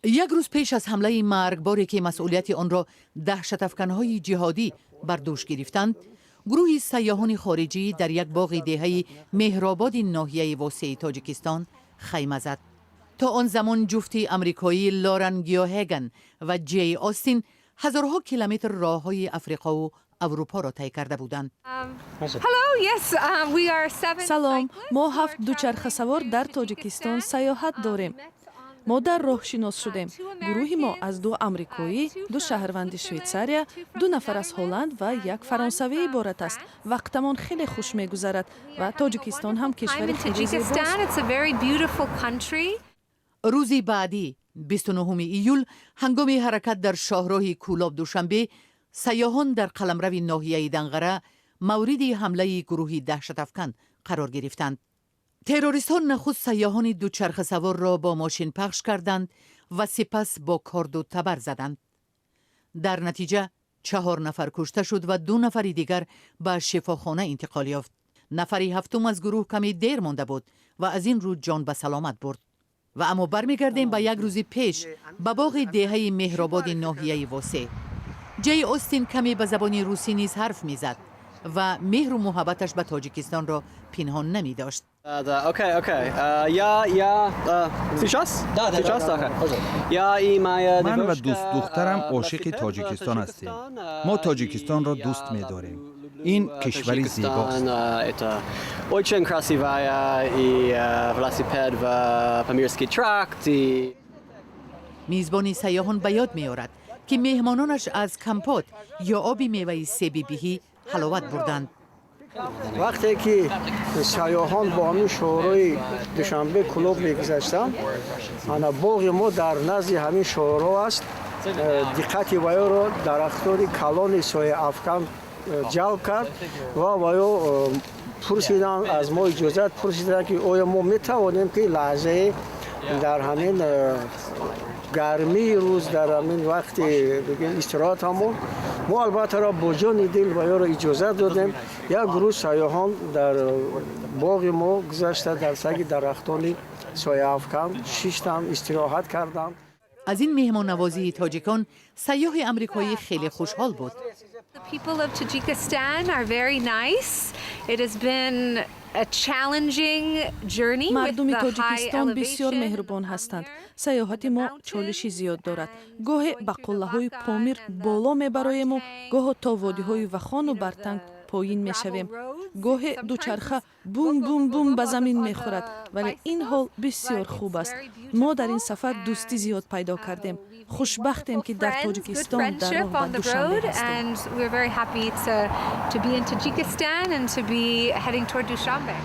Як рӯз пеш аз ҳамлаи маргборе, ки масъулияти онро даҳшатафканҳои ҷиҳодӣ бар дӯш гирифтанд, гурӯҳи сайёҳони хориҷӣ дар як боғи деҳаи Меҳрободи ноҳияи Восеи Тоҷикистон хайма зад. То он замон ҷуфти амрикоӣ Лоран Геогеган ва Ҷей Остин ҳазорҳо километр роҳҳои Африқову Аврупоро тай карда буданд. Салом, мо ҳафт дучархасавор дар Тоҷикистон сайёҳат дорем. Мо дар роҳ шинос шудем. Гурӯҳи мо аз ду амрикоӣ, ду шаҳрванди Швейтсария, ду нафар аз Ҳолланд ва як фаронсавӣ иборат аст. Вақтамон хеле хуш мегузарад ва Тоҷикистон ҳам кишвари хеле зебост. Рӯзи баъдӣ, 29 июл, ҳангоми ҳаракат дар шоҳроҳи Кӯлоб Душанбе, сайёҳон дар қаламрави ноҳияи Данғара мавриди ҳамлаи гурӯҳи даҳшатафкан қарор гирифтанд. Террористҳо нахуст сайёҳони дучархасаворро бо мошин пахш карданд ва сипас бо корду табар заданд. Дар натиҷа чаҳор нафар кушта шуд ва ду нафари дигар ба шифохона интиқол ёфт. Нафари ҳафтум аз гурӯҳ каме дер монда буд ва аз ин рӯ ҷон ба саломат бурд. Ва аммо бармегардем ба як рӯзи пеш, ба боғи деҳаи Меҳрободи ноҳияи Восе. Ҷей Остин каме ба забони русӣ низ ҳарф мезад ва меҳру муҳаббаташ ба Тоҷикистонро пинҳон намедошт. Да, окей. Я сейчас? Сейчас, да, Я и моя Ман ва девушка, дӯстдухтарам ошиқи Тоҷикистон ҳастем. Мо Тоҷикистонро дӯст медорем. Ин кишвари зебост. Это очень красивая и велосипед в Памирский тракт и Мизбони сайёҳон ба ёд меорад, ки меҳмононаш аз компот ё оби меваи себи биҳӣ ҳаловат бурданд. Вақте ки сайёҳон бо ҳамин шоҳроҳи Душанбе Кӯлоб мегузаштанд, ана боғи мо дар назди ҳамин шоҳроҳ аст, диққати ваёро дарахтони калони сояафкан ҷалб кард ва ваё пурсиданд, аз мо иҷозат пурсиданд, ки оё мо метавонем, ки лаҳзае дар ҳамин гармии рӯз, дар ҳамин вақти истироҳатамон. Мо албаттаро бо ҷони дил ваёро иҷозат додем. Як гурӯҳ сайёҳон дар боғи мо гузашта, дар таги дарахтони сояафкан шиштанд, истироҳат карданд. Аз ин меҳмоннавозии тоҷикон сайёҳи амрикоӣ хеле хушҳол буд. The people of Tajikistan are very nice. It has been a challenging journey. Мардуми Тоҷикистон бисёр меҳрубон ҳастанд. Сайёҳати мо чолиши зиёд дорад. Гоҳе ба қуллаҳои Помир боло мебароему гоҳо то водиҳои Вахону Бартанг поин мешавем. Гоҳе дучарха бум бум бум ба замин мехӯрад, вале ин ҳол бисёр хуб аст. Мо дар ин сафар дӯстӣ зиёд пайдо кардем. Хушбахтем, ки дар Тоҷикистон дар роҳ ба Душанбе ҳастем. To be in Tajikistan and to be heading toward Dushanbe.